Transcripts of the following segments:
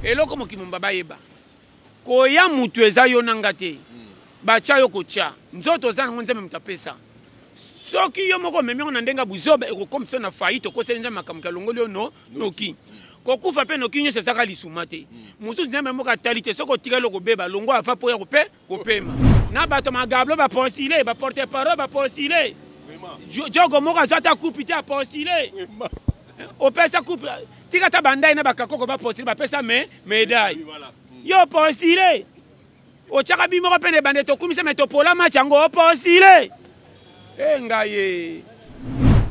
Eloko mokili mobimba bayeba. Koya mutu eza yo na nga te. Batya yo kotya. Nzoto oza nango Nzambe moto apesa. Soki yo moko omemi yango na ndenge ya buzoba ekokomisa yo na faillite, okoseli Nzambe makambo ke alongoli yo no noki. Kokufa mpe noki nyonso ezaka lisuma te. Mosusu Nzambe moko atali te soki otikali okobeba longwa ava mpo ya kope kopema. Na bato magablo ba postule, ba porte parole ba postule. Jogo moko azwa ata coupe te a postule. Opesa coupe tika ata bandai na bakakoko ba postule bapesa me médaille. Yo postule. Otyaka bi moko mpe na ebande tokumisa me topola match yango opostule. E ngai ye.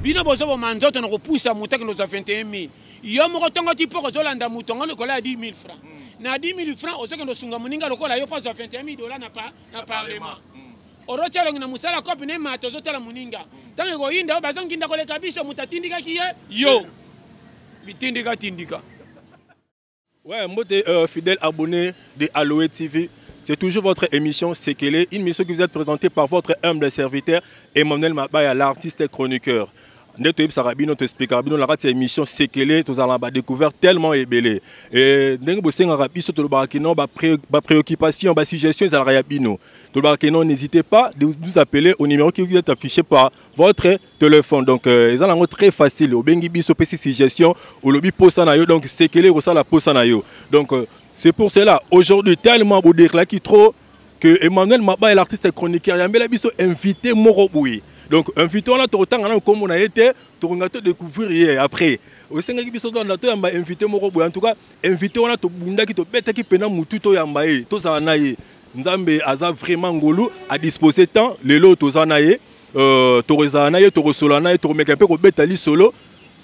Bino bozoboma nzoto na kopusa moto akende kozwa 21000 yo moko ntongo ti poko ozolanda moto yango lokola ya 10000 francs na 10000 francs ozokende osunga moninga lokola yo mpo azwa 21000 dollars na, pa, na parlement orotya elongi na mosala kope na emata ozotala moninga ntango ekoyinda oyo bazonginda koleka biso moto atindikaki ye yo bitindika tindika. Ouais, mbote fidèle abonné de Aloe TV. C'est toujours votre émission Sekele, une émission qui vous est présentée par votre humble serviteur Emmanuel Mabaya, l'artiste chroniqueur. Nde toyebisaka bino, toexplikaka bino na kati ya émission Sekele, tozala na badécouverte tellement ebele. E ndenge bosengaka biso, tolobaka kino bapréoccupation, basuggestion ezalaka ya bino. Tolobaka kino n'hésitez pas de nous appeler au numéro qui vous est affiché par votre téléphone. Donc eza nango très facile, obengi biso, opesi suggestion, olobi posa na yo, donc Sekele ekosala posa na yo. Donc c'est pour cela aujourd'hui tellement bodéclaki trop que Emmanuel Mabaya, l'artiste chroniqueur, yambela biso invité moko boye. Donc invité wana tokotanga na kombo na ye te, tokonga to découvrir ye après. Osengaki biso tolanda toyamba invité moko boye. En tout cas invité wana tobundaki, tobetaki pena mutu toyamba ye, tozala na ye. Nzambe aza vraiment ngolu a disposer temps lelo toza na ye. Tokozala na ye, tokosola na ye, tokomeka mpe kobeta lisolo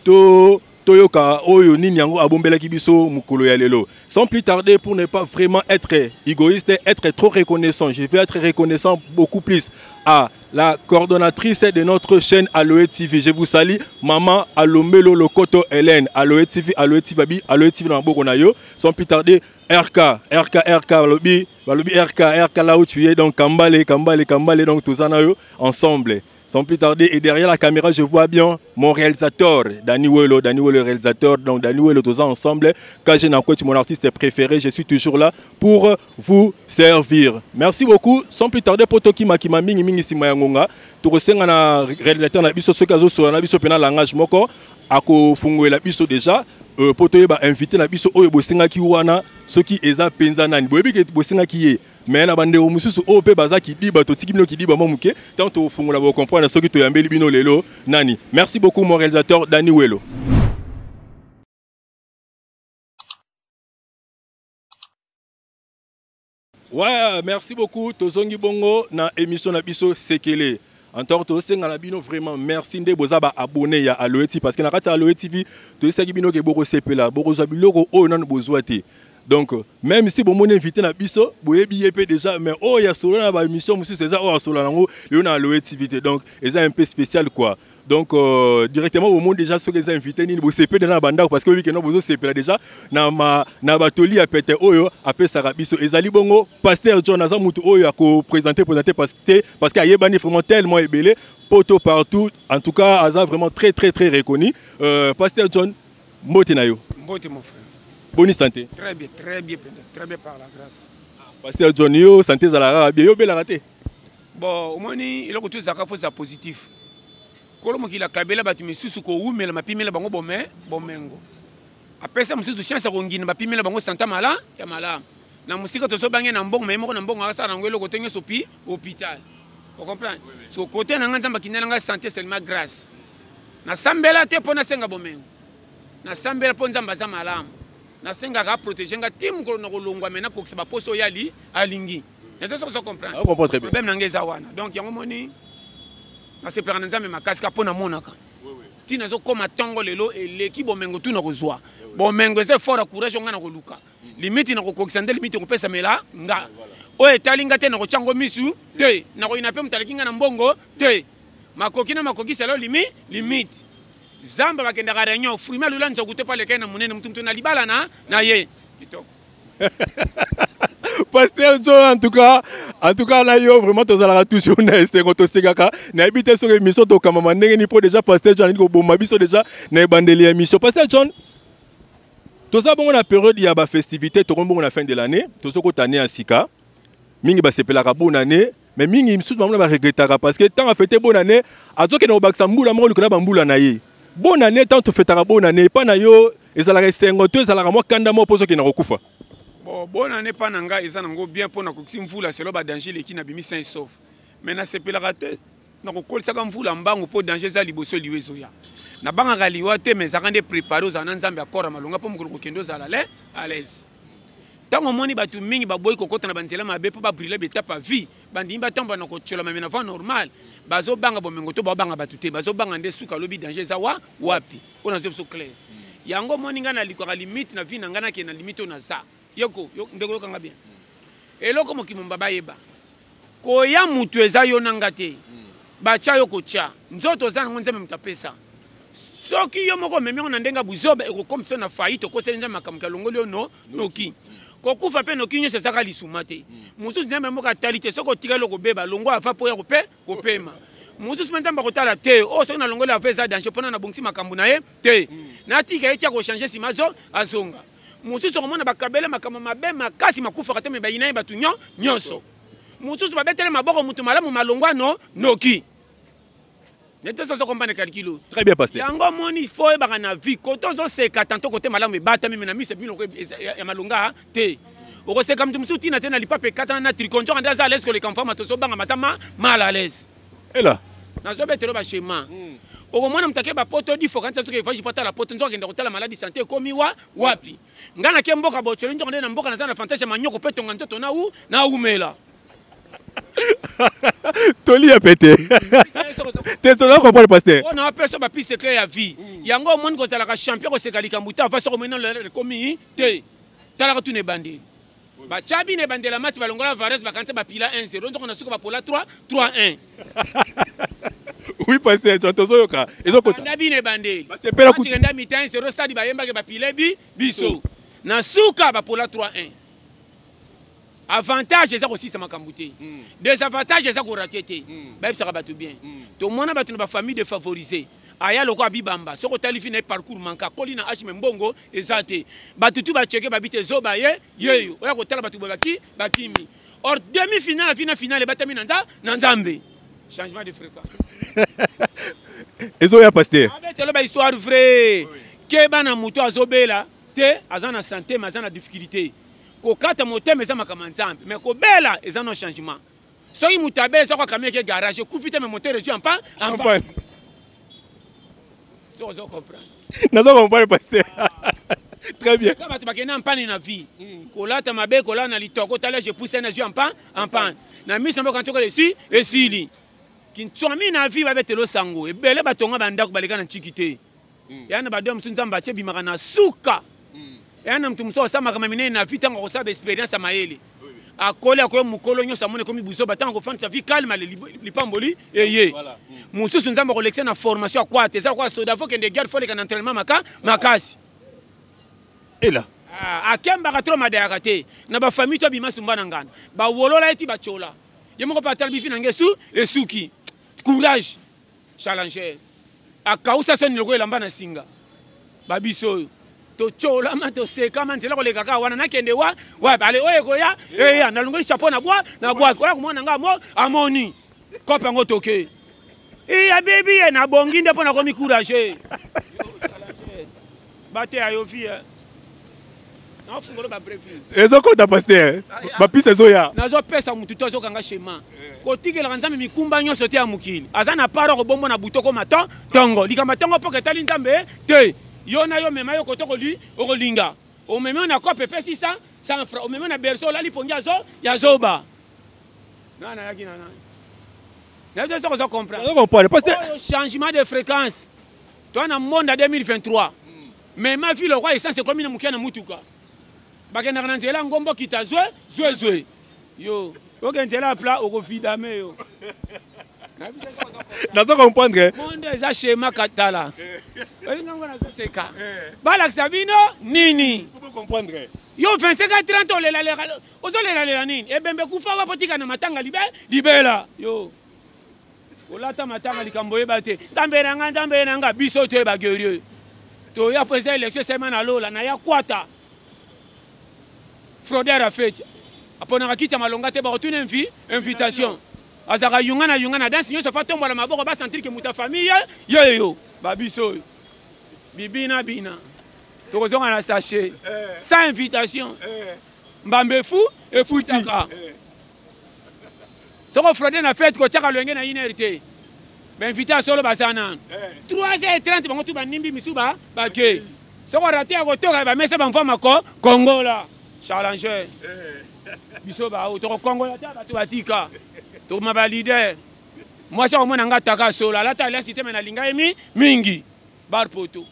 to toyoka oyo nini yango abombelaki biso mokolo ya lelo. Sans plus tarder, pour ne pas vraiment être égoïste, être trop reconnaissant, je vais être reconnaissant beaucoup plus à la coordonnatrice de notre chaîne Aloe TV. Je vous salue, Maman Alomelo Lokoto Hélène. Aloe TV, Aloe TV, Babi, Aloe TV dans maboko na yo. Sans plus tarder, RK, RK, RK, balobi, balobi RK, RK là où tu es, donc Kambale, Kambale, Kambale, donc tous en yo ensemble. Sans plus tarder, et derrière la caméra, je vois bien mon réalisateur, Danny Welo, Danny Welo, le réalisateur, donc Danny Welo, tous ensemble. KG Nankwet, mon artiste préféré, je suis toujours là pour vous servir. Merci beaucoup. Sans plus tarder, Potoki Makima Mingi Mingi Sima Yangonga, tokosenga na réalisateur na biso soki azosola na biso pena langage moko akofungolela biso déjà po toyeba invité na biso oyo bosengaki wana soki eza mpenza nani. Boyebi ke bosengaki ye, mais na bandeko mosusu oyo mpe baza kidiba, totiki bino kidiba mwa moke tant tofungola bocomprendre soki toyambeli bino lelo nani. Merci beaucoup mon réalisateur Danny Welo. Ouais, merci beaucoup. Tozongi bongo na émission na biso Sekele. Encore tosenga na bino vraiment merci nde boza ba abonné ya Aloe TV, parce que na kati ya Aloe TV toyesaki bino ke boko sepela, boko zwa biloko oyo nanu bozwa te. Donc même si bomoni invité na biso boyebi ye pe déjà, mais oyo ya solo na ba émission mosusu eza oyo asola nango lelo na Aloe TV te. Donc eza un peu spécial quoi. Donc directement au monde déjà ceux qui sont invités ni bo sepela na bandako, parce que oui que non bozo sepela déjà na ma na batoli ya pete oyo apesaka biso ezali bongo pasteur John aza mutu oyo ya ko présenter parce que ayebani vraiment tellement ebele poto partout. En tout cas aza vraiment très très très reconnu. Pasteur John, mbote na yo. Mbote mon frère. Bonne santé. Très bien, très bien, très bien par la grâce. Pasteur John, yo santé ezalaka bien, yo belaka te. Bon, omoni eloko to ezalaka fo za positif. Kolo mokili akabela bato misusu kowumela mapimela bango bome bomengo. Apesa mosusu chance ya kongina bapimela bango santa mala ya malamu. Na mosika tozobange na mbongo, mais moko na mbongo asala nango eloko te nyonso pi hôpital. Vous comprenez? Oui, oui. So côté na nga Nzambe akindela nga santé seulement grâce. Nasambela te mpo nasenga bomengo. Nasambela mpo Nzambe aza malamu. Nasengaka protéger nga ti mokolo na kolongwa, mais nakokisa baposo oyo ali alingi. Na soki ozo comprendre. Ah, comprends très bien. Problème na nga eza wana. Donc yango moni nasepelaka na Nzambe makasi ka mpo namonaka. Ti nazokóma ntongo lelo eleki bomengo tu na kozwa. Bomengo eza effort ya courage nga na koluka. Limite na kokokisa nde limite kopesamela nga. Oyo etali nga te na kotya ngo misu te. Na koyina mpe moto aleki nga na mbongo te. Makoki na makokisa lelo limite. Zamba bakendaka réunion, fruit alula nzoku te mpo alekaki na monene, motu motu na libala na ye. Kitoko. Pasteur John, en tout cas, là, yo, vraiment, tozalaka toujours na esengo, tosekaka. Nayebi te soki émission tokamama ndenge nini, po déjà Pasteur John alingi koboma biso déjà na ebandeli ya émission. Pasteur John, Toza bongo na période ya ba festivité, tokomi bongo na fin de l'année, tozokota année ya sika. Mingi basepelaka bonne année, mais mingi misusu bamona baregretaka parce que ntango afete bonne année, azokende kobakisa mbula moko likolo ya bambula na ye. Bonne année, ntango tofetaka bonne année, epa na yo ezalaka esengo to ezalaka mwa kanda moko mpo ozokende kokufa? Bon, bonne année mpa na ngai eza nango bien mpo nakokisi mvula selo badanger eleki na bimi sain sauf, mais nasepelaka te nakokolisaka mvula mbangu mpo danger eza liboso, liwa ezoya. Nabangaka liwa te, mais ezalaka nde prépare ozala na Nzambe akora malonga mpo mokolo kokende ozala le à l'aise. Ntango omoni bato mingi baboyi kokɔta na banzela mabe mpo babrûler baétape ya vie, bandimi batambola na kotyola mame na voie normale, bazobanga bomengo to baobanga bato te, bazobanga nde suka alobi danger eza wa wapi. Oyo nazwi biso clair yango, omoni ngai nalikwaka limite na vie na ngai, nakende na limite oyo naza yoko. Ndeko, yokanga bien eloko mokili momba bayeba koya mutu eza yo na nga te. Batya yo kotya nzoto oza nango, Nzambe moto apesa. Soki yo moko omemi yango na ndenge ya buzoba, ekokomisa na faillite, okoseli Nzambe makambo alongoli yo no noki. Kokufa mpe noki nyonso ezaka lisuma te. Mosusu Nzambe moko atali te soki otikali okobeba, longwa ava mpo ya kopema. Mosusu mpe Nzambe akotala te oyo soki nalongoli ava eza danger, mpona nabongisi makambo na ye te, natika ye tia kochange nsima azonga. Mosusu okomona bakabele makambo mabe makasi, makufaka te, me bayina ye bato nyonso. Mosusu babetele maboko moto malamu malongwa no noki nete sozo comprendre calcul. Très bien, pasteur. Yango omoni, fo oyebaka na vie kote ozoseka tanto kote malamu ebatami, me na miso ebimi loko ya malonga te. Okoseka moto mosusu ntina te na lipapa ekatana na tricot, nzoka nde aza à l'aise koleka mfama. Tozobanga maza ma mal à l'aise. Ela. Nazobetelo baschéma. Okomona moto ake bapoto difo kanisa soki evoyage po atala poto, nzoka akende kotala maladi, santé ekomi wa wapi. Ngai nake mboka bocoli, nzoka nde na mboka naza na fantasme ya manyoko mpe tonga nzoto na u naumela. Toli ya pete te, toza comprendre, pasteur. Oyo napesa bapiste clair ya vie yango, omoni kozalaka champion koseka likambo te ava soki omoni nano ekomi te. Talaka tuna ebandeli, batya bino ebandela match, balongola Vares, bakanisa bapila 1-0, nzoko na suka bapola 3 3-1. Oui pasteur, tozoyoka, ezokota. Banda bino ebandeli. Basepela. Match kenda mi-temps 1-0, stade bayembaki bapile bi biso, na suka bapola 3-1. Avantage eza kosilisa makambo te, désavantage eza korater te. Bayebisaka bato bien, tomona bato na bafamille défavorisé, aya lokola bibamba. Soki otali fi na ye parcours manka, akoli na age me mbongo eza te, bato tu bacheke babi te zoba ye yeyo oya kotala bato boye baki bakimi. Or demi finale afi na finale ebatami na nza na Nzambe. Changement de fréquence. Ezoya, pasteur. Abetelo ba histoire vrai. Keba na moto azobela te, aza na santé mais aza na difficulté. Kokata motema eza makambo ya Nzambe, mais kobela eza no changement. Soki moto abela, eza kaka mieke garage ekufi te, mais moteur ezwi en panne. Soki ozo comprendre. Nazo comprendre, pasteur, très bien. Ka bato bakende en panne na vie, kolata mabe, kolala na litoko, tala je pousse na zwi en panne, en panne na miso mboka ntiokala esi esili kintswami na vie. Babetela osango ebele, batonga bandako, baleka na ntiki te. Eya na bado mosusu Nzambe atie bimaka na suka. Eya na moto mosusu asamaka minene na vie, ntango akosala baexpérience ya mayele, akoli, akoya mokolo nyonso amoni ekomi buzoba. Ntango akofandisa vie calme, lipamboli eye. Mosusu Nzambe akolekisa na formation akwa te, eza kwa soda, fo kende guerre, fo leka na entraînement makasi. Ela. Akembaka trop, madayaka te na bafamille to abima sumba na ngana, bawolola ye ti batyola ye moko mpe atala bifi na nge esu esuki. Courage challenger, akausa soni lokola elamba na singa. Babiso oyo totyolama, tosekama, nzela koleka kaka wana nakende wa wapi? Ale oyo ekoya eya, nalongoli chapeau na bwa na bwaki oya komona nga mo amoni kope yango toke iya bebi ye nabongi nde mpo nakomi courage bateya yo vie naofungola babrevi. Ezokota, pasteur, bapiste ezoya. Nazopesa motu to azokanga schéma, kotikelaka Nzambe mikumba nyonso te ya mokili. Aza na part akobombo na butu okoma to ntongo likambo ntongo mpoka etali Nzambe te. Yo na yo mema yo kote okolinga, omemi yo na kope epesi 100 100 franc, omemi yo na berceau, olali pongi azo ya zoba. Na nayaki na nani, nayebi te soki ozo comprendre. Ozo comprendre, pasteur. Oyo changement de fréquence toa na monde ya 2023. Mema ville lokwa essence ekomi na moke na mutuka, bakendaka na nzela ngombo kita zwe zwe zwe. Yo oke nzela ya plat, okovidame yo. Nazo comprendre. Monde eza schéma katala oyi ngango nazoseka. Balakisa bino nini? Comprendre. Yo 25 a 30 olelalela, ozolelalela nini? Ebembe kufa wapo tika na matanga libe libela. Yo olata matanga likambo oyeba te. Nzambe na nga, Nzambe na nga, biso toyeba guerrier. Toya mpo eza élection esalema na lola naya kwata. Fraudeur ya feti aponaka kiti ya malonga te, bakotuna invitation. Azalaka yunga na yunga na danse nyonso, fa tombola maboko basentir ke moto ya famille ye yo babiso oyo bibina bina tokozonga na sachet sans invitation. Mbambe efu efutaka. Soki ofraude na fete, kotiaka lwenge na 1 heure te. Bainvité ya solo baza nano 3h30, bango tu banimbi misu bake. Soki orate ya kotoka bamesa bamvwa mako kongola challenger biso bao tokokongola te. Bato batika tokoma baleader. Mwasi akomona nga taka solo alata alliance te, me nalinga ye mingi bar poto.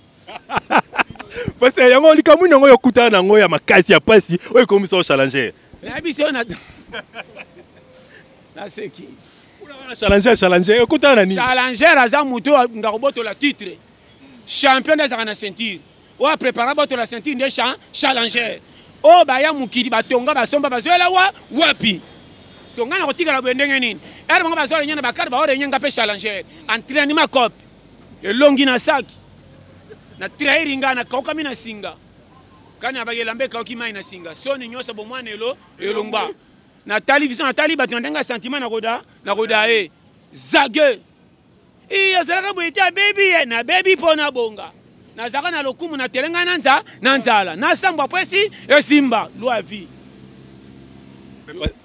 Parce que yango likambo nini yango yokutana nango ya makasi ya pasi oyo ekomisa o challenger? Nayebi so naseki. Challenger, challenger okutana na nini? Challenger aza moto oyo nga kobotola titre. Champion nde azalaka na ceinture. Oyo aprépara botola ceinture nde challenger. Oyo baya mokili batonga basomba bazwela wa wapi to ngai na kotikala boye ndenge nini? Ere bango bazwa renye na bakarte bao renye nga mpe challenger. Entraînement cope elongi na saki na trahir nga nakaukami na singa kani abaki elamba ekauki mai na singa soni nyonso bomwana elo elongba. Natali vision, natali bato na ndenge ya sentiment nakoda nakoda ye zage i azalaka boye te, abebi ye nabebi mpo nabonga nazalaka na lokumu na telenga na nza na nzala nasambwa po esi esimba loi vie.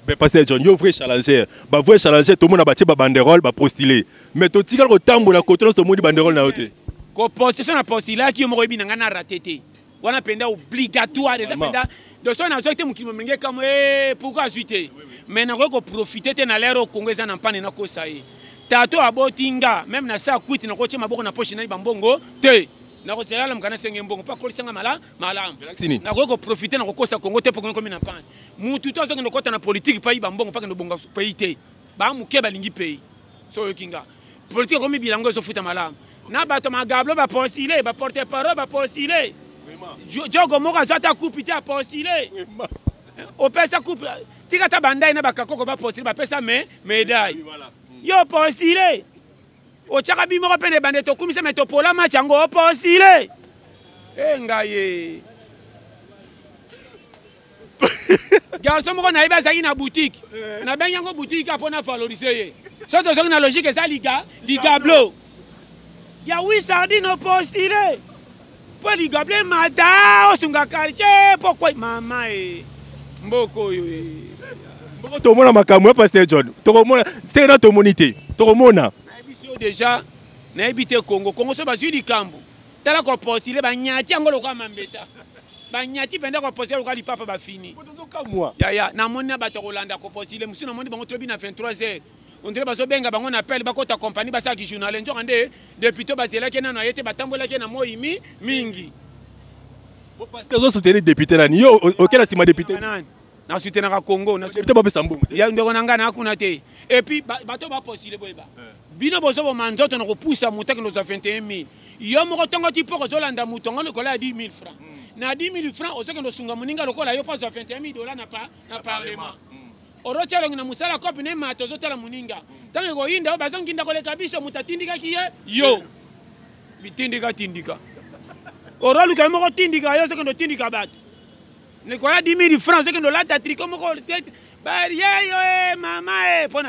Mais pasteur John, yo vrai challenger, ba vrai challenger tomona batie ba banderole, ba postuler. Mais totikala kotambola koto nyonso tomoni banderole na yo te. Koposte so na postulaki yo moko oyebi na ngai na rate te. Wana mpenza obligatoire eza mpenza. Donc soki nazwaki te, mokili momingi ekamo e pourquoi azwi te. Mais nakoki koprofite te na lere oyo Kongo eza na mpane nakosa ye. Tato aboti nga meme na sa kwiti, nakotia maboko na poche nayi bambongo te. Nakozela alamuka nasenge mbongo mpo akolisanga mala malamu. Nakoki koprofite na kokosa Kongo te mpo Kongo ekomi na mpane. Mutu to azokende kokɔta na politike mpo ayiba mbongo mpo akende obonga pays te. Bamoke balingi pays. So oyoki nga, politike ekomi bilango ezofuta malamu na bato magablo bapostile, baporte parole bapostile. Jogo moko azwa ata kupi te, apostile. Opesa coupe, tika ata bandai na bakakoko bapostile, bapesa me médaille. Yo postile, otyaka bi moko pene bande tokumisa me topola match yango opostile e ngai ye. Garçon moko nayebi azalaki na boutique, nabengi yango boutique mpo na valoriser ye. So tozongi na logique, eza liga ligablo ya wi sardine. Opostile mpo ligablo emata, osunga quartier mpo kwa mama e mboka oyo e. Moko tomona makambo ya pasteur John, tokomona seke na tomoni te, tokomona. Nayebi si yo déjà, nayebi te. Kongo Kongo so bazwi likambo, tala kopostile banyati yango lokola mambeta, banyati mpenza kopostile lokola lipapa bafini. Yaya, namoni na bato ya kolanda kopostile mosusu, namoni bango toyebi na 23 heures ondire bazobenga bango na appel, bakota kompani basalaki journal. Nzoka nde député bazelaki nano aye te, batambolaki na moi mingi. Pasteur, ozosoutenir député nani? Yo okela nsima député? Nani nasoutenaka? Congo. Député bapesa mbongo te. Ya ndeko na ngai nakuna te. Et puis bato bapostile boyeba bino bozoboma nzoto na kopusa moto akende ozwa 21 000. Yo moko ntongo ti mpo kozolanda moto yango lokola ya 10 000 francs. Na 10 000 francs ozokende osunga moninga lokola yo mpo azwa 21 000 dollars na parlement. Orotia elongi na mosala kope ne mata, ozotala moninga ntango ekoyinda oyo bazonginda koleka biso. Moto atindikaki ye yo bitindika tindika, oroluka yo moko tindika, yo ozokende otindika bato likola 10 000 francs, ozokende olata tricot moko yeyo e mama e mpo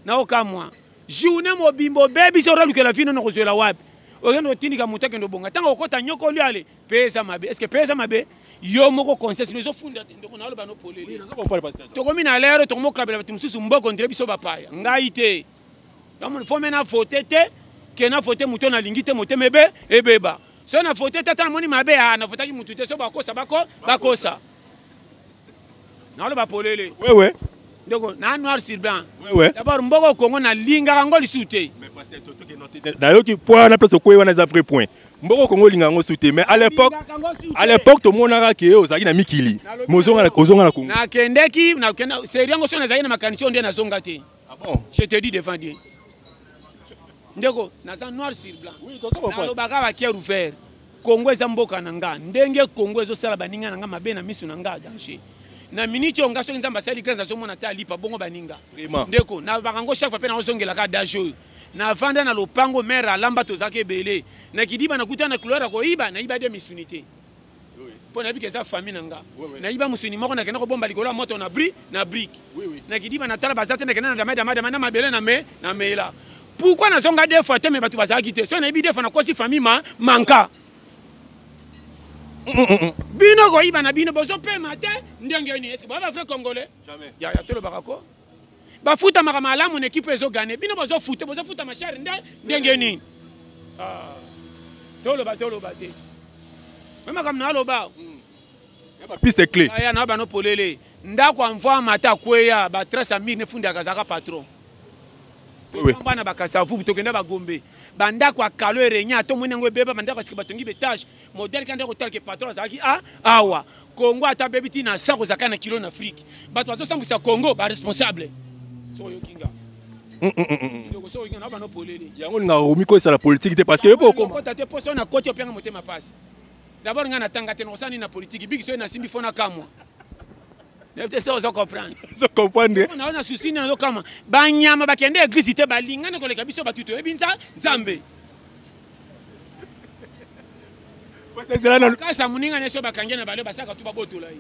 naokamwa. Journée mobimba obebisi, orolukela vino na kozwela wapi? Okende otindika moto akende obonga ntango okota nyokoli ale mpe eza mabe. Est ce que mpe eza mabe? Yo moko conscience no ezofunda te. Ndeko, naloba no polele, tokomi na lero tokomokabela bato mosusu mboko ndire biso bapaya. Ngai te, fo me na vote te ke na vote moto nalingi te, motema ebe ebeba. So na vote te, ata namoni mabe a navotaki motu te. So bakosa bako bakosa, naloba polele. Wewe. Ndeko, na noir sur blanc. Wewe. D'abord mboko Kongo nalingaka yango lisusu te. Nayoki point wana, place okwei wana eza vrai point. Mboko Kongo olinga yango su te, mais à l'époque tomonaka ke ozalaki na mikili, mais ozonga na Kongo. Nakendeki seri yango so nazalaki na makanisi oyo nde nazonga te. Ah bon? Je te dis devant Dieu, ndeko, naza noir sur blanc. Nalobaka bacœur ouvert. Kongo eza mboka na nga. Ndenge Kongo ezosala baninga na nga mabe na miso na nga, danger. Na miniti oyo nga soki Nzambe asali grâce, azomona te alipa bongo baninga. Ndeko, nalobaka yango chaque fois mpe naozongelaka adage oyo. Navanda na lopango mare alamba, tozalaki ebele na kidiba, nakuta na couloir ya koyiba, nayiba de misuni te mpo nayebi ke eza famille na nga. Nayiba mosuni moko, nakenda kobomba likolo ya moto na bri na brique na kidiba. Natala baza te, nakenda na dama dama dama na mabele na me na mela. Pourquoi nazonga deux fois te? Me bato bazalaki te. So nayebi deux fois, nakosi famille ma manka bino koyiba na bino, bozopema te ndenge nini? Est-ce boya bavrai Congolais? Yaya, tolobaka ko bafutamaka malamu na ekipe ezogane, bino bozofute, bozofutama cher nde ndenge nini? Ah, toloba, toloba te. Me makambo na aloba. Bapiste clé. Aya na bano polele, ndako amvwa mata akweya, batrace ya mire nefundaka, azalaka patron. Bana bakasavubu, tokenda bagombe, bandako ya kalo erenya, ata omoni yango ebeba. Bandako ya sika batongi betage modèle ka ndako, otalake patron azalaki a awa. Kongo ata bebi ntina sa kozalaka na kilo na Afrique, bato bazosambwisa Congo, baresponsable. Soki oyoki nga, ndeko, soki oyoki nga na bano polele. Yango olingaka komikoyisa politique te, parce que yo mpe okoma. Okota te, mpo so nakoti, opianga motema pasi. D'abord ngai natanga te, nakosala nini na politike? Biki soki nasimbi fo nakamwa, nayebi te soki ozo comprendre. Ozo comprendre. Nao na susi nini, nazokamwa. Banyama bakende église te, balingani koleka biso bato toyebi Nzambe. Kasa moninga nyonso bakangi na bale, basalaka tu babotola ye,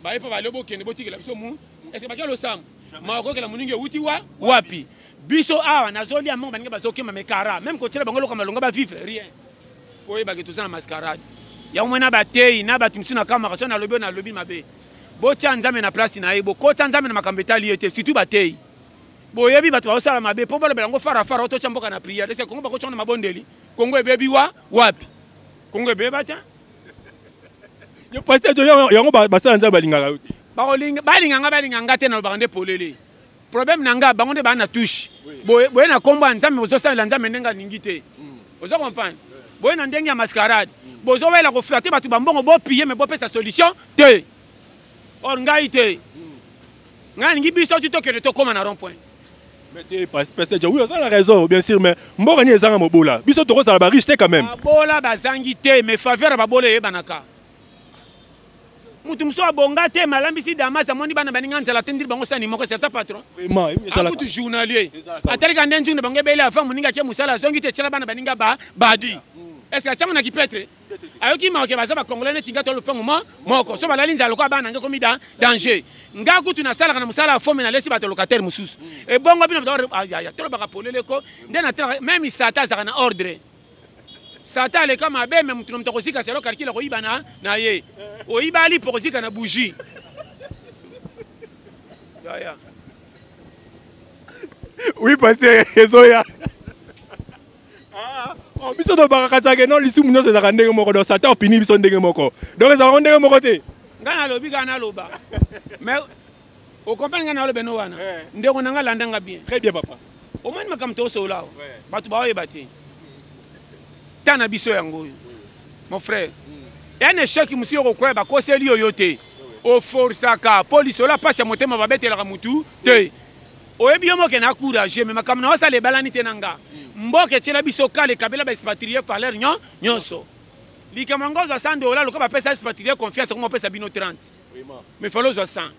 baye mpo bale bokende botikela biso mu estce bakia losambo makokela moninga ewuti wa wapi? Biso awa nazolia mongo, baninga bazokema mekara meme kotiela bango eloko malonga, bavivre rien. Po oyebake toza na mascarade yango moi na bateyi na bato mosusu nakamwaka. So nalobi oyo, nalobi mabe. Botia Nzambe na place na ye, bokota Nzambe na makambo etali ye te. Surtout bateyi, boyebi bato bazosala mabe mpo balobela yango farafara. Ototya mboka na prière, est-ce Kongo bakotya na mabondeli? Kongo ebebi wa wapi? Kongo ebeba te. Yo pasteur, yango basala Nzambe balingaka yo te. Balinga nga, balinga nga te, nalobaka nde polele. Problème na nga, bango nde baa na touche. Boye na nkombo ya Nzambe, bozosalela Nzambe ndenge alingi te. Ozo comprendre? Boye na ndenge ya mascarade, bozowela koflatter bato bambongo, bopille, me bopesa solution te. Or ngai te, ngai alingi biso ti tokende tokóma na rond point. Mais te, pasteur, oui, oza na raison bien sûr, mais mboka nini ezanga mobola? Biso tokozala bariche te quand même. Babola bazangi te, mais faveur ya babola eyebanaka. Mutu mosusu abonga te, malambisi damas, amoni bana baninga nzala te, ndiri bango sani moko, c'est patron. Vraiment. Akutu journalier atalika nde nzungu na bango ebele. Avant moninga atie mosala, azongi te, etiala bana baninga ba badi. Est ce que atiango na kipetre? Ayoki maoke, baza bacongolais neti nga to lopango mo moko. So balali nzala lokola bana nge komi danger. Nga kutu nasalaka na mosala ya fome, nalesi bato locataire mosusu. Ebongo bino tolobaka polele ko nde natalaka. Même Satan azalaka na ordre. Satan aleka mabe, me motu na moto akozika selo calcul akoyiba na ye. Oyiba ali mpo kozika na bougie yaya. Oui pasteur, ezoya. Oh, biso tolobaka kataka non, lisumu nyonso ezalaka ndenge moko, donc Satan opini biso ndenge moko, donc ezalaka ndenge moko te. Ngai nalobi kaka, naloba, mais ocomprendre ngai naloba eno wana. Ndeko na ngai, landanga bien. Très bien, papa. Omoni makambo tosola awa, bato baoyeba te. Ta na biso yango oyo, mon frère, ya na échec mosusu yo kokwea, bakoseli yo yo te, oforsaka mpo lisolo ya mpasi ya motema babetelaka mutu te. Oyebi yo moke na courage, me makambo na osala ebalani te na nga. Mboka etiela biso kala, ekabela baexpatrie valeur nyonso. Likambo yango, ozwa 100 dollar, lokola bapesa expatrié confiance, kongo opesa bino 30, mais fallait ozwa 100.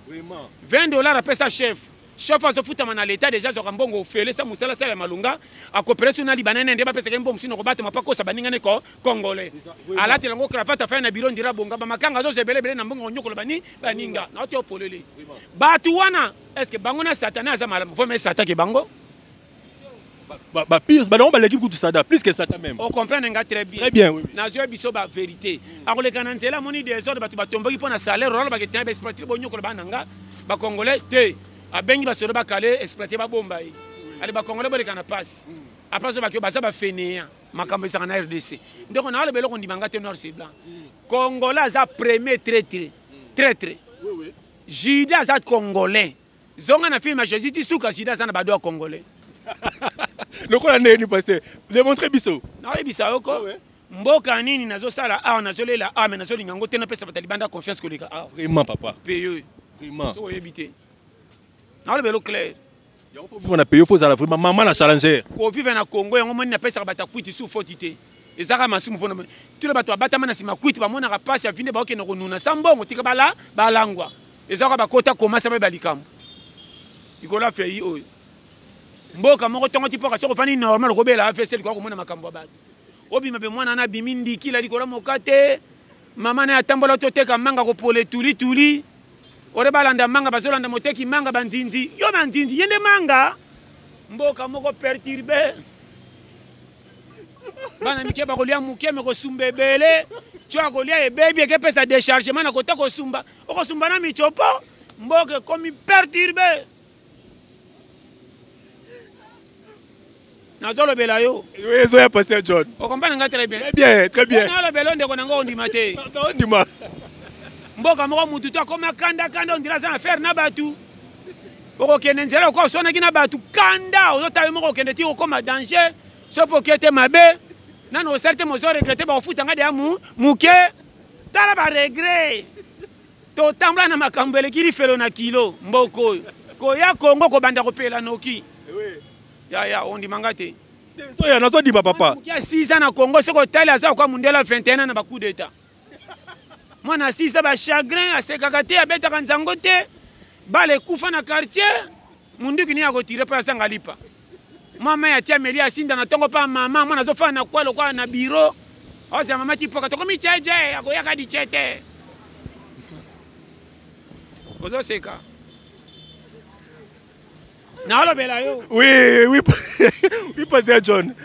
20 dollar apesa chef. Chef azofutama na leta déjà, azwaka mbongo ofele sa mosala asala ya malonga, akopere so na libanene nde bapesaka ye mbongo mosusu na kobatama mpo akosa baninga ne congolais. Alatela yango cravate, afai na biro, ndira bonga bamakanga, azozwa ebele ebele na mbongo konyokola bani baninga. Naoti opolele bato wana, est ce que bango na Satana aza malamu? Vo me Satan ke bango. Bapire, bango baleki kutu Satan, plus que Satan même. Ocomprendre nga très bien. Très bien, oui. Nazwa biso bavérité. Akoleka na nzela, amoni désordre, bato batomboki mpo na salaire, olobaka te baexpatrie bonyokola bana nga bacongolais te. Abengi basolo bakale expatrié, babomba ye. Ale bacongolais boleka na pasi. Après so bakio baza bafainéant. Makambo ezalaka na RDC, ndeko na aloba eloko, ndima nga te, noir sur blanc, Congolais aza premier traître, traître. Judas aza Congolais. Zonga na film ya Jésus ti suka, Judas aza na bado ya Congolais. Lokola ndenge nini, pasteur? Démontre biso. Naoyebisa yo ko mboka nini nazosala awa, nazolela awa, me nazolinga yango te. Napesa bato ya libanda confiance koleka awa. Vraiment, papa. Paye. Vraiment. So oyebi te, naoloba elo clair. Yango faut vivre na pays, faut ozala vraiment mama na challenger. Kovivre na Congo yango moni, napesaka bato ya kwiti su foti te, ezaka masumu mpona tuna bato babatama na nsima kwiti, bamonaka mpasi ya vinde, baokende konuna sa mbongo, tika bala balangwa, ezaka bakota komasa bayeba likambo likolo ya pays oyo. Mboka moko tongo ti poka soko fani normal okobela AVC likolo komona makambo ya bato. Obima pe mwana na bimi ndikila likolo mokate. Mama na atambola toteka manga kopole tuli tuli. Ore balanda manga bazolanda moteki manga banzinzi. Yo banzinzi yende manga. Mboka moko perturbe. Bana mike bakolia moke me kosumba ebele. Tio akolia ebebi ekepesa déchargement na kota kosumba. Okosumba na michopo. Mboka ekomi perturbe. Nazolobela yo. Ezoya pasteur John. Okompana nga très bien. Très bien, très bien. Nalobela ndeko na nga ondima te. Ondima. Mboka moko mutu to akoma kanda kanda ondira aza na faire na batu. Okokende nzela okoka oswanaki na batu kanda ozotala yo moko okende ti okoma danger soki oke te mabe nanu osali te mozo regrete bakofuta nga deya muke tala ba regret. Totambola na makambo eleki lifelo na kilo mboka oyo koya Kongo kobanda kopela noki yaya ondima nga te. Soya nazodima papa. Moki ya 6 ans na Congo soki otali aza kwa mundela 21 ans na ba coup d'état. Mwana 6 ans ba chagrin asekaka te abetaka nzango te bale ekufa na quartier munduki ni akotire mpo azanga lipa. Mama ya tia meli asinda na tongo pa mama mwana azofana na kwa lokola na bureau. Ozela mama tipoka tokomi cheje akoyaka di chete. Ozoseka. Nalobela yo. Oui, oui, oui, Pasteur John.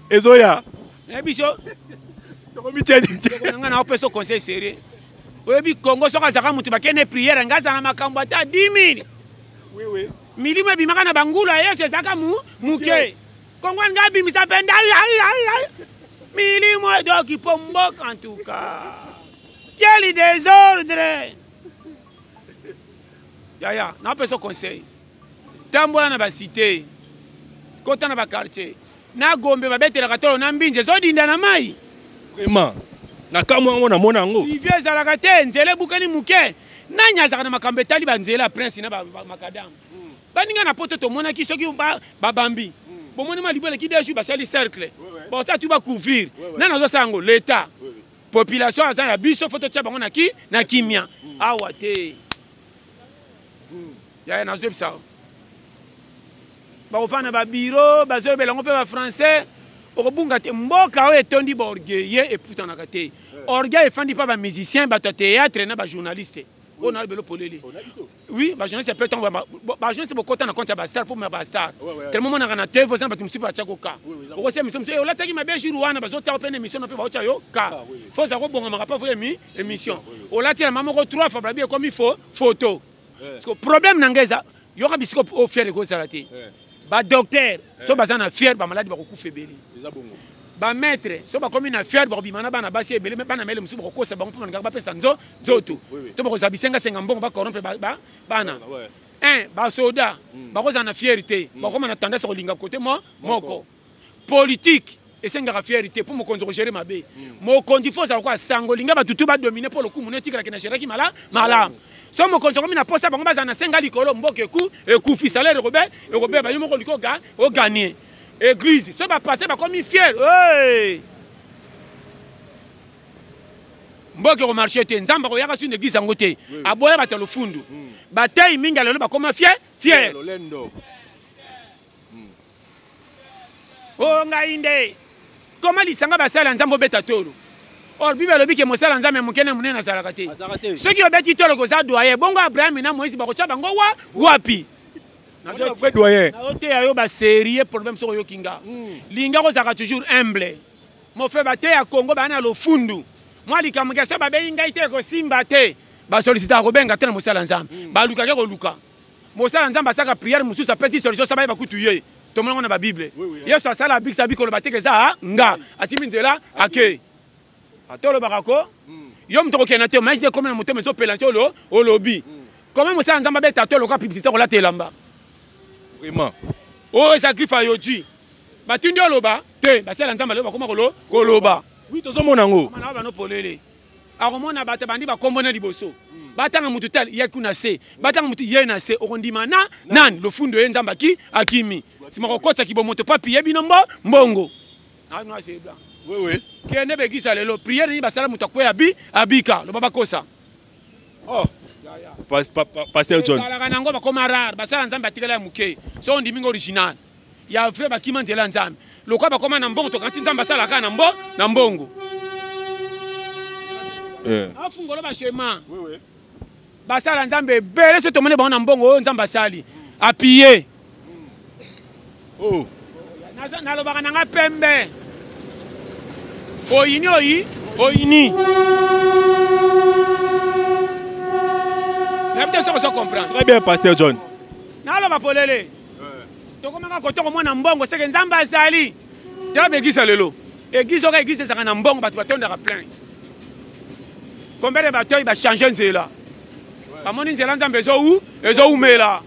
Ezoya. Nayebi so. Tokomi cheje. Nga na opesa conseil sérieux. Oyebi Congo soki azalaka moto bakende prière nga azala na makambo ata 10 000. Oui, oui. Milimo ebimaka na bangulu ya Yesu ezalaka muke. Kongo nga abimisa mpe nda milimo edoki mpo mboka en tout cas. Quel désordre! Yaya, napesa conseil. Tambola na ba cité, kota na ba quartier. Na Gombe babetelaka tolo na mbinje ezodinda na mai. Vraiment. Na kamwa yango namona yango. Suivi ezalaka te, nzela ebukani moke. Nani azalaka na makambo etali ba nzela ya prince na ba makadam? Baninga na poto tomonaki soki babambi. Bomoni ma libele ki deux jours basali cercle. Basala tout ba couvrir. Nani azosala yango? L'État. Population aza ya biso faut totia bango na ki na kimia. Awa te. Yaya nazoyebisa bakofanda ba bureau bazoyebela yango mpe ba français okobunga te mboka oyo etondi ba orgueilleux eputanaka te. Orgueil efandi pa ba musicien bato ya théâtre na ba journaliste oyo na belo polele. Oui, ba journaliste pe tango ba journaliste bokota na compte ya ba star pour ba star. Tellement monaka na TV oza bato mosusu batia ko ka. Okosia émission mosusu olataki mabe jour wana bazotia pe na émission na pe baotia yo ka. Faut za kobongamaka pa faut émission. Olati na mama moko 3 fois babi ekomi faux photo. Parce que problème na ngai eza yoka bisiko o fier ekozala te. Ba docteur so baza na fier ba maladi bakokufa ebele. Ba maître so bakomi na fier bakobima na bana basi ebele bana mele mosusu bakokosa bango mpo balingaka bapesa nzoto. To bakozala bisengasenga mbongo bacorrompre bana. Un basoda bakozala na fier te bakoma na tendance kolinga kote moko. Politique esengaka fierté mpo mokonzi okogere mabe. Mokonzi fo ozala kwa sango linga bato tu badomine mpo lokumu no etikalaki na geraki malamu. So mokonzi akomi na posa bango bazala na senga likolo mboka ekufi salaire ekobeba yo moko liko oganie. Église so bapasse bakomi fier. Hey! Mboka ekomarche te nzambe akoyaka sur église yango te. Aboya bato ya lofundu. Batei mingi ya lelo bakoma fier fier. O ngai nde koma lisanga basala nzambe obeta tolo. Or Bible elobi ke mosala nzambe moke na monene azalaka te. Soki obeti tolo koza doyen, bongo Abraham na Moïse bakotya bango wa wapi? Vrai doyen. Nazoteya yo ba sérieux problème soki oyoki nga. Linga kozalaka toujours humble. Mon frère bateya Congo bana na lofundu. Mwa likambo ke so babengi ngai te kosimba te. Basolicitaka kobenga te na mosala nzambe. Balukaka koluka. Mosala nzambe asaka prière mosusu apesi solution sa bayeba kutu ye. Tomonango na ba Bible. Yesu asala abikisa bikolo bateke eza nga. Asimbi nzela ake. Atolobaka ko yo moto okokende te mais ekomi na motema ezopela te olobi. Comment mosala nzambe abeta to lokola publicité kolata elamba? Vraiment. Oyo eza griffe ya Yoji. Batindi oloba te basala nzambe aloba bakoma koloba. Oui, tozomona yango. Mana bano polele. Akomona bato bandi bakombo na liboso. Batanga mutu tel ye kuna se. Batanga mutu ye na se okondima na nani lofundo ye nzambe aki akimi. Sima kokotsa kibomoto papi ye bino mbongo. Ah non, c'est blanc. Oui oui. Kende begisa lelo prière ni basala mutu akweya bi abika loba bakosa. Oh. Pasteur John. Salaka nango bakoma rare, basala nzambe atikala ya muke. So ondimi ngo original. Ya vrai bakima nzela ya Nzambe. Lokola bakoma na mbongo, tokanisi Nzambe asalaka na mbo na mbongo. Afungola ba schéma. Oui, oui. Basala Nzambe ebele soki tomoni bango na mbongo oyo Nzambe asali. Appuyer. Oh. Nalobaka na nga pembe. Oyini oyi, oyini. Nayebi te soki ozo comprendre. Très bien, Pasteur John. Naloba polele. Tokomaka koto komona mbongo seke Nzambe azali. Tala ba église ya lelo. Église oyo église ezalaka na mbongo, bato batondaka plein. Combien de bato oyo ba changer nzela? Bamoni nzela Nzambe ezoumela.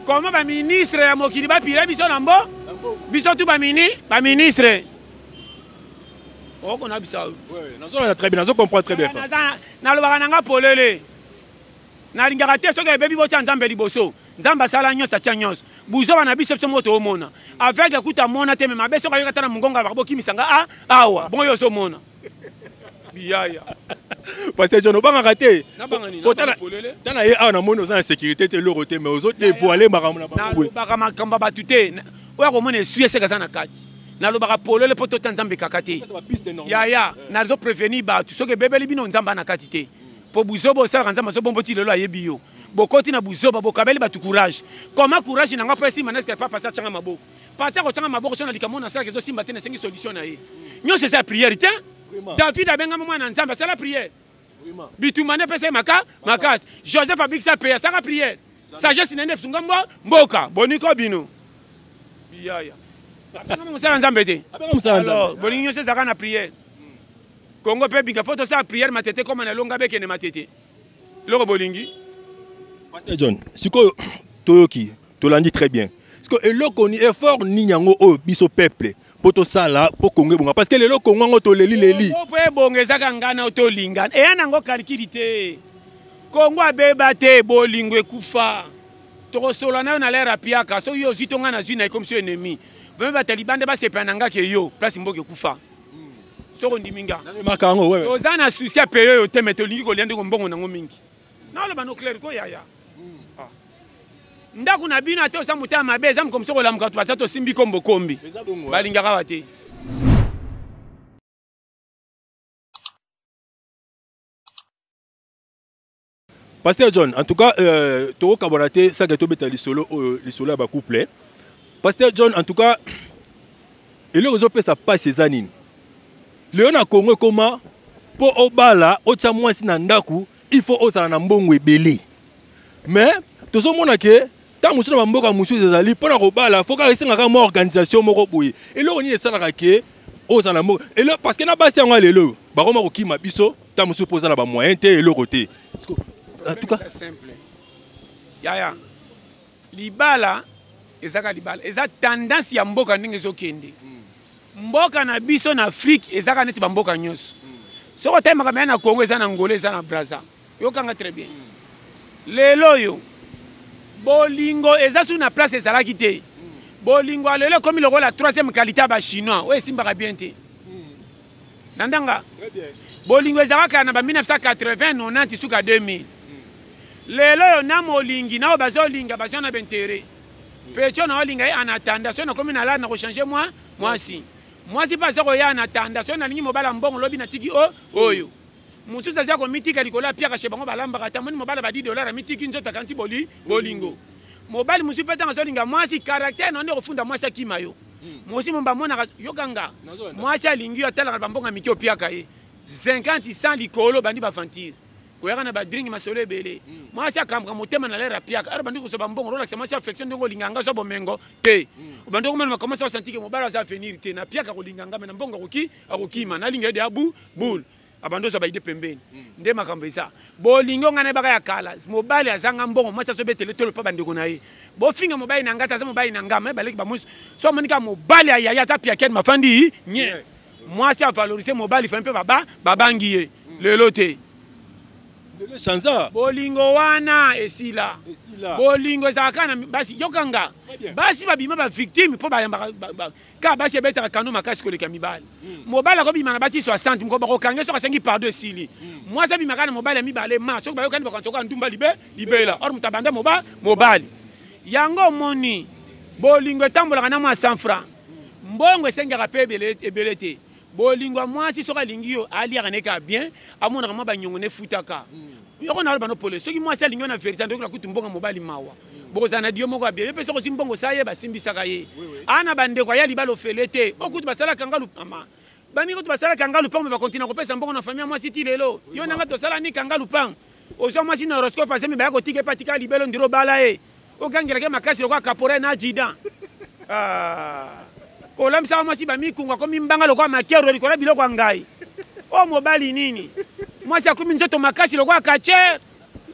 Comment ba ministre ya mokili bapila biso na mbo? Biso tu ba mini, ba ministre. Oko na bisa. Ouais, nazo na très bien, nazo comprendre très bien. Nalobaka na nga polele. Nalingaka te soki ebebi botia Nzambe liboso. Nzambe asala nyonso, atia nyonso. Buzoba na biso biso moko toomona. Aveugle kuta amona te, mais mabe soki ayoka ata na mongongo alobaka bokimisa nga a awa. Bongo yo ozomona. Biyaya. Pasteur John, obangaka te. Nabanga nini? Po tala Nabanga polele. Tala ye awa namoni oza na sécurité te, eloko te, mais ozo dévoiler makambo na bango boye. Nalobaka makambo ya bato te. Oyo akomona esui eseka aza na kati. Nalobaka polele po tota Nzambe kaka te. Eza ba piste normale. Yaya, nazo prévenir bato soki ebebeli bino Nzambe na kati te. Po buzoba osalaka Nzambe azobombo ti lelo ayebi yo. Bokoti na buzoba, bokabeli bato courage. Comment courage na nga po esimba na eske papa sa changa maboko. Papa ko changa maboko sona likambo na salaka ezosimba te, nasengi solution na ye. Nyonso eza prière te. Vraiment. David abengama mwana Nzambe asala prière. Vraiment. Bitumba nde pesa ye makasi. Joseph abikisa pe asala prière. Sagesse na nde sunga mboka. Boniko bino. Biyaya. Abengama mosala Nzambe te. Abengama mosala Nzambe. Alors, bolingi nyonso ezalaka na prière. Congo pe binga faut tosala prière matete koma na longa bekende matete. Eloko bolingi. Pasteur John, sikoyo toyoki, tolandi très bien. Sikoyo eloko ni effort nini yango oyo biso peuple po tosala po Congo ebonga, parce que lelo Congo yango toleli leli. Congo po ebonga ezaka ngana tolinga. Eya nango calcul te. Congo abeba te, bolingo ekufa. Tokosola nayo na l'air apiaka, soki yo ozwi to nga nazwi na ekomi so ennemi. Vraiment ba taliban nde basepela na nga ke yo place mboka ekufa. Soko ndimi nga. Na remarque yango, ouais, ouais. Toza na souci ya paye oyo te, mais tolingi kolia ndeko mbongo nango mingi. Naloba no clair ko yaya. Ndako na bino ate oza motema mabe, eza mokomi soko olamuka bato baza tosimbi kombo kombi. Eza bongo, ouais. Balingaka wa te. Pasteur John, en tout cas, tokokabwana te, saka tobeta lisolo oyo, lisolo ya ba couple. Pasteur John, en tout cas, eloko ezopesa pasi eza nini? Lelo na Congo ekoma po obala, otya mwasi na ndako, il faut ozala na mbongo ebele. Mais tozomona ke ntango mosusu na bamboka mosusu ezali mpo na kobala, faut kaka esengaka mwa organisation moko boye. Eloko nini esalaka ke ozala na mbongo? Eloko, parce que na basi yango ya lelo bakoma kokima biso ntango mosusu mpo oza na ba moyen te, eloko te. Parce que, en tout cas, c'est simple. Yaya, libala ezaka libala, eza tendance ya mboka ndenge ezokende. Mboka na biso na Afrique ezaka neti ba mboka nyonso. Soko otali makambo ya na Congo, eza na Angola, eza na Brazza. Yokanga très bien. Lelo oyo bolingo eza su na place ezalaki te. Bolingo ya lelo ekomi lokola troisième qualité ya ba chinois oyo esimbaka bien te. Na ndanga bolingo ezalaka na ba 1980, 90 suka 2000. Lelo oyo na molingi na oyo bazolinga baza na ba intérêt. Pecho na olinga ye en attendant, soki nakomi na lare na kochanger mwa mwasi. Mwasi mpe aza koya en attendant, soki nalingi mobala mbongo lobi natiki o oyo. Mosusu aza komitika likolo ya piaka chez bango balambaka ata moni mobala ba dix dollars amitiki nzoto akanisi bolingo. Mobali mosusu mpe ntango azolinga mwasi caractère na nde kofunda mwasi akima yo. Mosi momba amonaka yokanga. Mwasi alingi yo atalaka ba mbongo mike opiaka ye. 50 100 likolo bandi ba aventure. Koyaka na ba drink masolo ebele. Mwasi akambaka motema na l'air apiaka. Alors bandi kosoba mbongo rolakisa mwasi affection ndenge olinga nga so bomengo te. Bandi komona makambo mwasi asanti ke mobali aza avenir te. Na piaka kolinga nga mais na mbongo akoki akokima. Nalinga ye de abu boule. Abando za ba idée pembeni. Nde makambo eza. Bolingo nga na baka ya kala. Mobali azanga mbongo mwasi asobetele tolo pa bandeko na ye. Bofinga mobali na nga ta za mobali na nga mais baleki ba mwasi. So monika mobali ya yaya ta piaken mafandi nye. Mwasi a valoriser mobali fa mpe baba babangi ye. Lelo te. Lelo chanza. Bolingo wana esila. Esila. Bolingo ezalaka na basi yokanga. Très bien. Basi babima ba victime po bayambaka ba, ka basi ebetaka kano makasi koleka mibali. Mobali akobima na basi 60, moko bakokange soki asengi pardon esili. Mwasi abimaka na mobali ya mibale ma soki bayokani bakanisa koka ndumba libela. Or moto abanda mobali. Yango omoni. Bolingo etambolaka na mwa 100 francs. Mbongo esengaka mpe ebele, ebele te. Bolingo ya mwasi soki alingi yo, aliaka ne kaka bien, amonaka mwa banyongo ne efutaka. Yoko na bano pole, soki mwasi alingi yo na verite, andoki kutu mbongo mobali mawa. Bokozala na dio moko ya bien. Yo mpe soki ozwi mbongo sa ye, basimbisaka ye. Ana bandeko aya libala ofele te. Okutu basalaka nga mama. Baninga kutu basalaka nga lupango, me bakontina kopesa mbongo na famille ya mwasi ti lelo. Yo na nga tosala ni kanga lupango. Ozwa mwasi na horoscope azemi baya kotika epa tika libelo ndiro bala ye. Ogangelaka ye makasi lokola caporal na adjudant. Ah. Kolambisaka mwasi bamikunga akomi mbanga lokola makero likolo ya biloko ya ngai. O mobali nini? Mwasi akomi nzoto makasi lokola catcheur.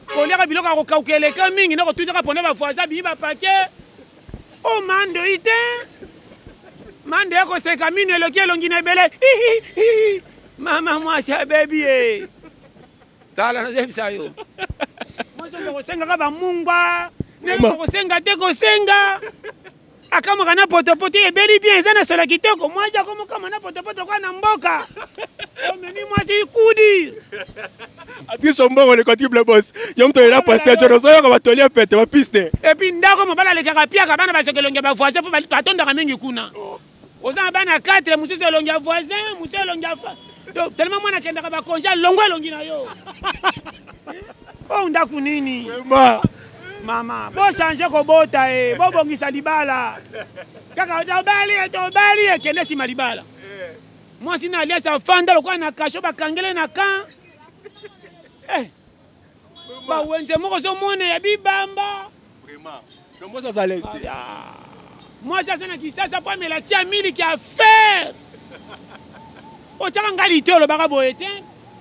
Koliaka biloko ya kokauka eleka mingi na kotutaka pona ba voisin bimi ba paquet. O mandoi te. Mando ya koseka mino eloki elongi na ebele. Mama mwasi abebi ye. Tala nazoyebisa yo. Mwasi oyo kosengaka bamungwa. Ndenge kosenga te kosenga. Akamwaka na potopoto ebeli bien eza na solo kitoko. Mwasi akomokama na potopoto kwa na mboka. Omemi mwasi kudi. Adriso Mbongo le quadruple boss. Yo moto oyela pasteur John ozoyoka batoli ya pete ba piste. Et puis ndako mobali alekaka piaka bana basoka elongi ya ba voisin mpo batondaka mingi kuna. Oza na bana 4 mosusu elongi ya voisin, mosusu elongi ya fa. Donc tellement mwana akendaka ba congé alongwa elongi na yo. Oh ndako nini? Vraiment. Mama, bo changer kobota e, bobongisa libala. Kaka tobali e, tobali e, kende nsima libala. Mwasi na alias afanda lokola na kasho bakangele na camp. Eh. Bawenze moko ozomona ya bibamba. Vraiment. Donc mwasi aza l'aise te. Mwasi aza na kisasa mpo amela tia miliki ya fer. Otyaka ngai lito olobaka boye te.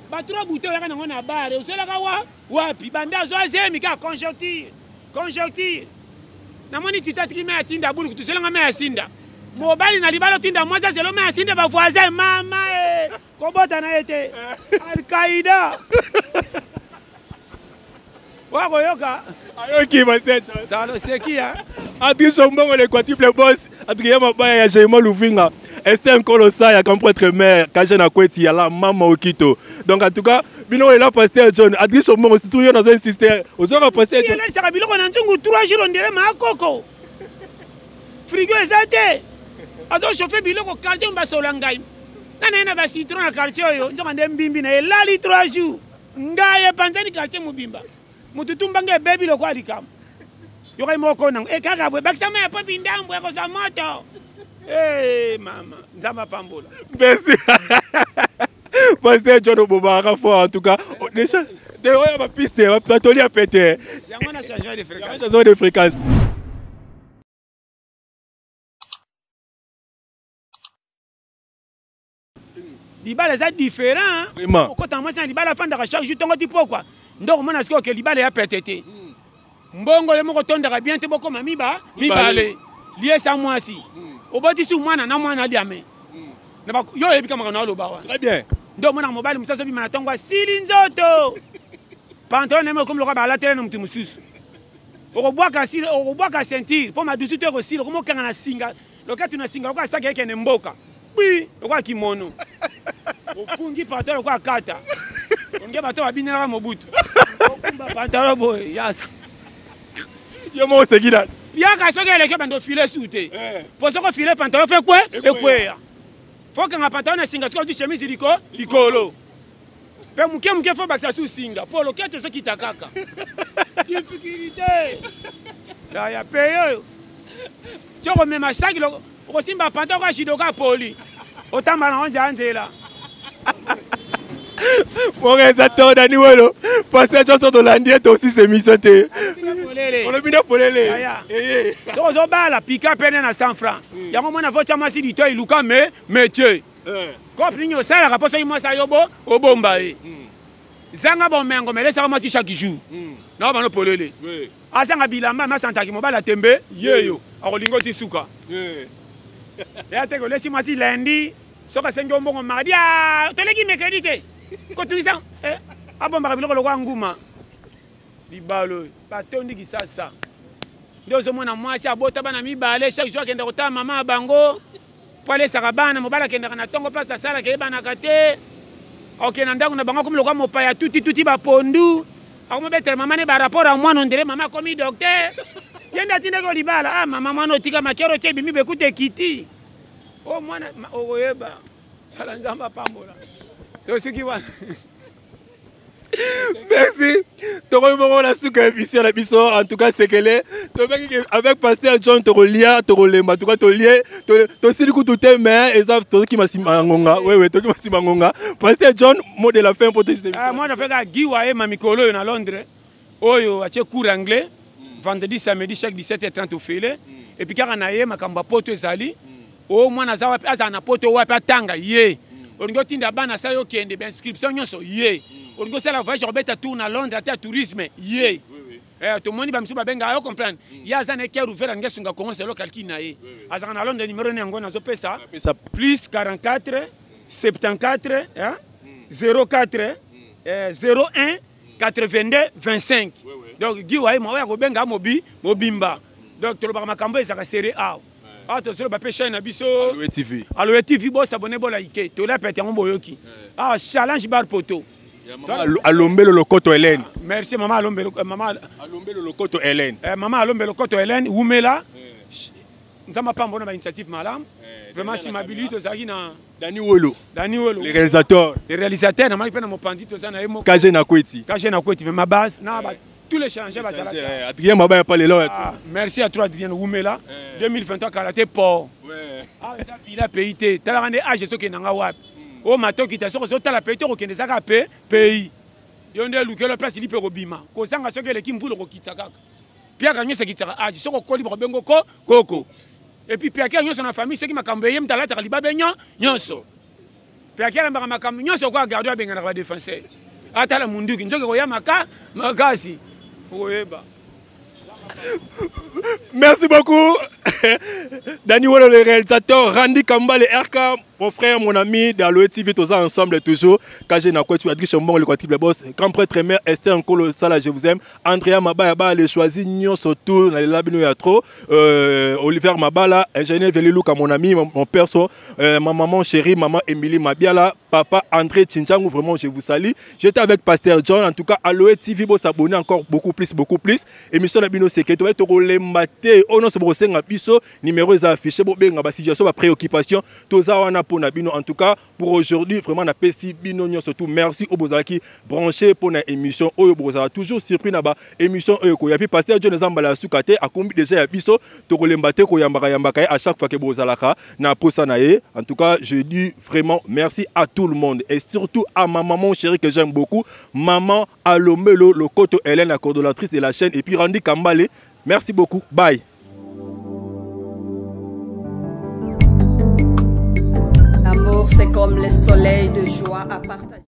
Batro bute oyaka nango na bare ozelaka wa wapi banda azwa zemi kaka conjoncture conjoncture. Namoni tita atiki mai atinda bulu kutu zelanga mai asinda. Mobali na libala otinda mwasi azelo mai asinda ba voisin mama e kobota na ye te. Al-Qaïda. Wakoyoka. Ayoki pasteur John. Talo seki ya. Adriso Mbongo le quadruple boss, Adrien Mabaya ya Jaima Luvinga, Esther Nkolo Saya, grand prêtre mère, Kaja na Kweti ya la mama Okito. Donc en tout cas, bino ela pasteur John, Adriso Mbongo surtout yo nazo insister. Ozoka pasteur John. Elalisaka biloko na nzungu 3 jours ondire makoko. Frigo eza te. Azo chauffer biloko quartier basola ngai. Nana ye na ba citron na quartier oyo, nzoka nde mbimbi na elali 3 jours. Ngai epanzani quartier mobimba. Mutu tumba ngai ebebi lokola likambo. Yokai moko nango. E kaka boye bakisa mai ya pompi ndambo ekozwa moto. Eh mama, Nzambe apambola. Merci. Pasteur John obobaka fort en tout cas. Déjà, de oyo ba piste, batoli ya pete. Yango na changement de fréquence. Changement de fréquence. Libala eza différent. Vraiment. Okota mwasi na libala afandaka chaque jour tongo ti pokwa. Nde okomona sikoyo ke libala ya pete te. Mbongo yo moko tondaka bien te bokoma miba mibale. Liesa mwasi. Obotisi mwana na mwana aliame. Na ba yo oyebi kama kana oloba wa. Très bien. Nde omonaka mobali mosusu azobima na ntongo asili nzoto. Pantalon na ye moko ekomi lokola balatela na moto mosusu. Okobwaka sila, okobwaka ceinture mpo madusu to ekosila, okomokanga na singa. Loketu na singa lokola saki ekende mboka. Bwi lokola kimono. Ofungi pantalon lokola kata. Onge bato babinelaka Mobutu. Okumba pantalon boye yasa. Yo moko oseki na. Yaka soki eleki bando file su te. Po soki ofile pantalon fe kwe ekweya. Fo kanga pantalon na singa soki ozwi chemise liko likolo. Pe moke moke fo bakisa su singa po loketo ezokita kaka. Difficulté. Ya paye oyo. Ti okomema saki okosimba pantalon kwa judoka poli. Otamba na nzela nzela. Moko eza to Dani Welo, Pasteur Johnson tolandi ye tosi émission te. Olobi nde polele. Eye. Soki ozobala pika pene na 100 francs. Yango mwana fo tya mwasi lito eluka me métier. Kope nini osalaka mpo soki mwasi ayobo obomba ye. Zanga bomengo melesaka mwasi chaque jour. Na bano polele. Azanga bilamba masantaki mobali atembe yeyo akolinga oti suka. Ya te kolesi mwasi lundi soki asengi yo mbongo mardi toleki mercredi te kotungisa abombaka biloko lokola nguma libalo oyo batondi kisasa nde ozomona mwasi abota bana mibale chaque jour akenda kotala mama ya bango mpo alesaka bana mobali akendaka na ntongo place asalaka eyebanaka te okende na ndako na bango akomi lokola mopaya tutituti bapondu akomobetela mama ne barapport ya mwana ondire mama akomi docteur. Ye nde atindaki yo libala. Ah mama mwana otika makero otie ebimi bekuta ekiti. O oh, mwana okoyeba. Sala Nzambe apambola. Tosuki wana. Merci. Tokomi bongo na suka ya émission na biso en tout cas sekele tobaki avec pasteur John tokolia tokolemba en tout cas tolie tosili kutu te mais eza tozokima nsima ya ngonga wewe tokima nsima ya ngonga. Pasteur John, mot de la fin mpo tosi. Ah, moi nafeka Guy Waema mikolo oyo na Londres oyo atie cours anglais vendredi samedi chaque 17h30 ofele mm. Et puis kaka na ye makambo ya poto ezali mm. O mwana aza wapi, azala na poto wapi, atanga ye mm. Olingi otinda bana asala yo okende bainscription nyonso ye. Olingi osala voyage kobeta tour na Londres ata ya tourisme ye. Eh, tomoni bamisusu babengaka yo comprendre. Ye aza na cœur ouvert, alingi asunga Congo selo calcul na ye. Azalaka na Londres, numéro na yango nazopesa plus 44 74 hein, 04 01 82 25. Donc Guy Wayema oyo akobenga mobi mobimba. Donc tolobaka makambo ezalaka sere awa. Awa tozoloba mpe chaîne na biso Aloe TV. Aloe TV, bosabone bolaike tola pete yango boyoki. Awa challenge bar poto. Alombelo Lokoto Hélène. Merci mama Alombelo, mama Alombelo Lokoto Hélène. Mama Alombelo Lokoto Hélène wumela. Nzambe apambola ba initiative malamu. Vraiment nsima bilili tozalaki na Dani Wolo. Dani Wolo. Le réalisateur. Le réalisateur na maki pe na mopanzi toza na ye moko. KG na Kweti. KG na Kweti ma base na ba tous les changeurs bazala. Adrien Mabaya pas lelo. Ah, merci à toi Adrien Wumela. 2023 karaté port. Ouais. Ah ça bila pays te. Tala ngande âge soki nanga wapi. O matoki ta soko tala pays to kokende zaka pe pays. Yo nde lukelo place lipe kobima. Kozanga soki eleki mvula kokitsa kaka. Piaka nyonso ekitsaka âge soko okoli bakobengo ko koko. Et puis piaka nyonso na famille soki makambo eye mutu alataka libabe nyonso. Piaka alambaka makambo nyonso kwa garde abenganaka ba défenseur. Atala munduki nzoki koya maka makasi okoyeba. Merci beaucoup Dani Wolo le réalisateur, Randy Kambale RK, mon frère, mon ami d'Aloe TV, tous ensemble toujours. KG Nakwetu, Adri Chambon, le quadruple boss, grand prêtre mère Esther Nkolo Sala, je vous aime. Andrea Mabaya, ba les choisis, nyonso tout, na labino ya trop. Oliver Mabala, ingénieur Veliluka, mon ami, mon perso, ma maman chérie, maman Émilie Mabiala, papa André Tchinchangu, vraiment je vous salue. J'étais avec Pasteur John, en tout cas Aloe TV, vous s'abonner encore beaucoup plus, beaucoup plus. Émission na bino secret, ouais, tokolemba te, oh non, c'est pour senga biso, numéro est affiché, bo benga ba situation, ba préoccupation, toza wana pour na bino. En tout cas, pour aujourd'hui, vraiment na pesi bino nyonso tout. Merci au bozalaki branché pour na émission oyo bozala toujours surpris na ba émission oyo ko ya puis Pasteur John Zambala suka te akombi déjà ya biso, tokolemba te ko yambaka yambaka à chaque fois que bozalaka na posa na ye. En tout cas, je dis vraiment merci à tout le monde et surtout à ma maman chérie que j'aime beaucoup, maman Alombelo Lokoto Hélène, la coordonnatrice de la chaîne, et puis Randy Kambale. Merci beaucoup. Bye. L'amour, c'est comme le soleil de joie à partager.